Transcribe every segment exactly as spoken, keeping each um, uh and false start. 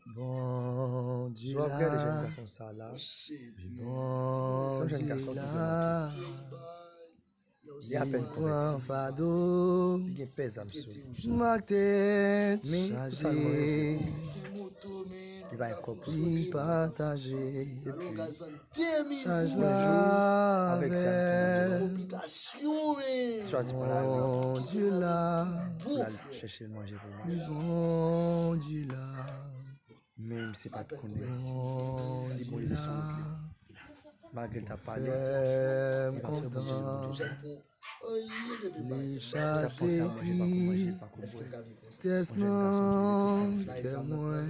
Bondye la. Si w ap gade jèn gason sa la, se yon jèn gason ki gen lavi. Li apèn konvèti. Li gen pè zam sou li. Men, pou sa l mande, li bay kòb pou li pataje. Epi, yon jou, avèk sa, li chwazi pran lari pou l al chèche manje pou l manje. Men misye pa t konnen si Bondye te sou wout li. Malgre l t ap pale, li pa t oblije Bondye. Li chase tri, tristès nan kè mwen.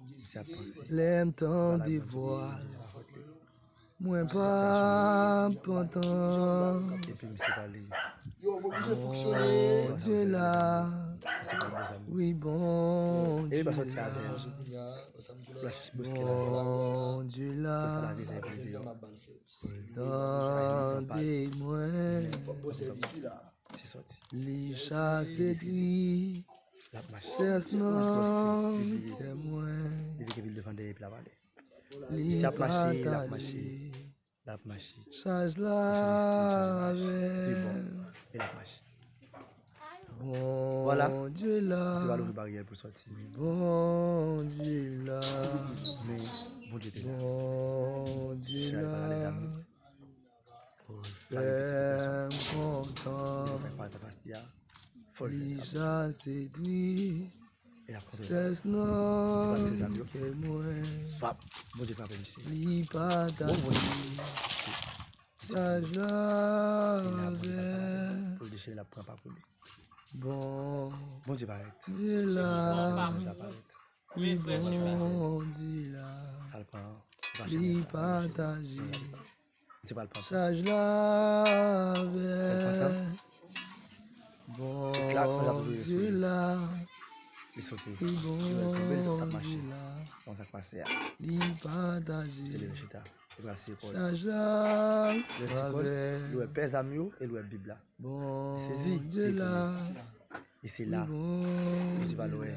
Misye ap panse. Lè m tande vwa l, mwen pa pantan. Epi misye pale. Bondye la, wi, Bondye la. Bondye la, tande mwen. Li chase tri, tristès nan kè mwen. Li pataje. L ap mache. Chaj la avè l. Li bon. E l ap mache. Vwala. Bondye la. Se pa louvri baryè pou sòti. Bondye la. Men Bondye te la. Bondye la. Chaj pa la, lèzami. Pou fè m kontan. Se sa k pral pase a. Fò l fè sa. Li chase tri. Strès nan kè mwen. Li pataje. Chaj la avè l. Bondye parèt. Bondye la. Wi, Bondye la. Li pataje. Chaj la avè l. Bondye la. Wi, Bondye la. Li pataje. Chaj la avè l. Bondye la. E se la, misye pral wè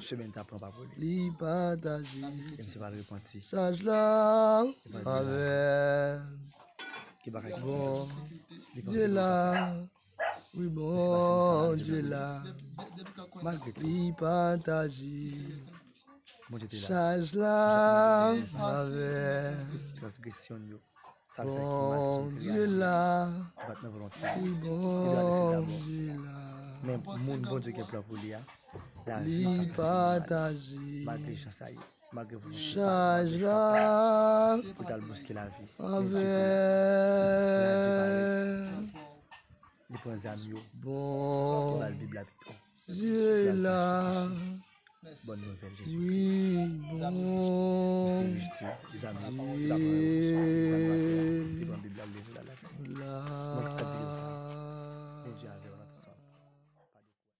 chemen l t ap pran pa pou li. Li pataje. E misye pral repanti. Chaj la avè l. Ki bagay ki bon. Li panse li pa. Wi, Bondye la. Malgre tou. Li pataje. Bondye te la. Chaj la avè l. Transgresyon yo. Sa l fè ki mal, ki soti a, ki pa t nan volonte l. Li dwe adrese l dabò. Men moun Bondye gen plan pou li a, lavi pa pataje. Malgre jan sa ye, malgre volonte pa, malgre chwa pa, pou t al bouske lavi. Men Dye parèt. Li pran zam yo. Li ba l Bib la, epi Dye la. Bòn nouvèl Jezikri. Wi, Bondye. Misye rejte zam yo. Li pa pran yo pou sa.